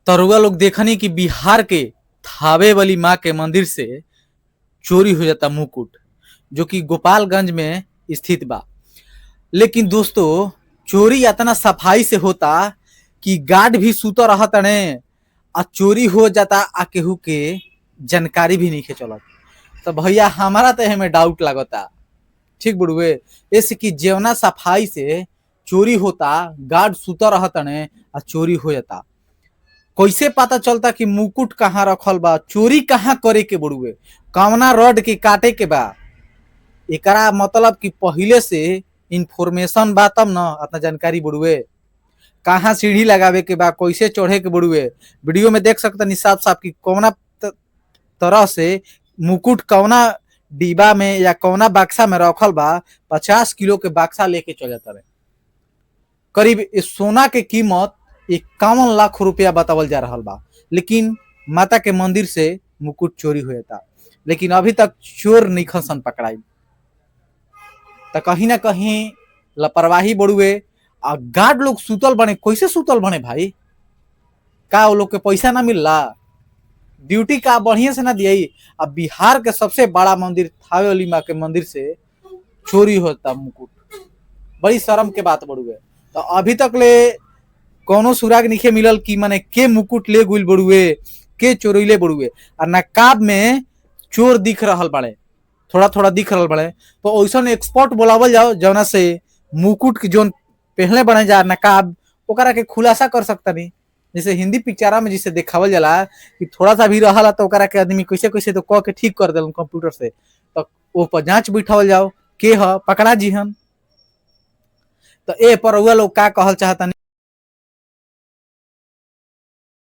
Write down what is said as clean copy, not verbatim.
तरुआ लोग देखनी कि बिहार के थावे वाली माँ के मंदिर से चोरी हो जाता मुकुट, जो कि गोपालगंज में स्थित बा। लेकिन दोस्तों, चोरी इतना सफाई से होता कि गार्ड भी सुत रहतने आ चोरी हो जाता आ केहू के जानकारी भी नहीं चलत। तो भैया हमारा तो एमे डाउट लागता, ठीक बड़ुए, ऐसे कि जेवना सफाई से चोरी होता, गार्ड सुत रहतने आ चोरी हो जाता। कैसे पता चलता कि मुकुट कहाँ रखल बा, चोरी कहाँ करे के बड़ुए, कवना रड के काटे के बा? एकरा मतलब कि पहिले से इन्फॉर्मेशन बा तब न अतना जानकारी बड़ुए, कहाँ सीढ़ी लगावे के बा, कैसे चढ़े के बड़ुए। वीडियो में देख सकता साफ साफ कि कौना तरह से मुकुट कौना डिब्बा में या कौना बक्सा में रखल बा। 50 किलो के बक्सा लेके चल जाता रहे। करीब इस सोना के कीमत 51 लाख रुपया बतावल जा रहा बा, लेकिन माता के मंदिर से मुकुट चोरी हो जाता, लेकिन अभी तक चोर नहीं सन पकड़ाई। तो कहीं ना कहीं लापरवाही बढ़ुए आ गार्ड लोग सुतल बने। कैसे सुतल बने भाई? का वो लोग के पैसा ना मिलला? ड्यूटी का बढ़िया से ना दियाई? अब बिहार के सबसे बड़ा मंदिर थावे वाली माँ के मंदिर से चोरी होता मुकुट, बड़ी शर्म के बात बड़ुए। तो अभी तक ले कोनो सुराग नहीं मिलल कि माने के मुकुट ले गुल बड़ुए, के चोरीले बड़ुए। आ नकाब में चोर दिख रहल बाड़े, थोड़ा थोड़ा दिख रहल बाड़े। तो ऐसा एक्सपर्ट बोलावल जाओ जौना से मुकुट के जोन पहले बने जा नकाब, ओकरा के खुलासा कर सकता नहीं। जैसे हिंदी पिक्चरा में जिसे देखावल जाला कि थोड़ा सा भी रहला तो ओकरा के आदमी कैसे कैसे तो कह के ठीक कर देलन कंप्यूटर से। तो ओ पर जांच बैठावल जाओ, के ह पकड़ा जीहन। तो ए पर रउआ लोग का कहल चाहतनी?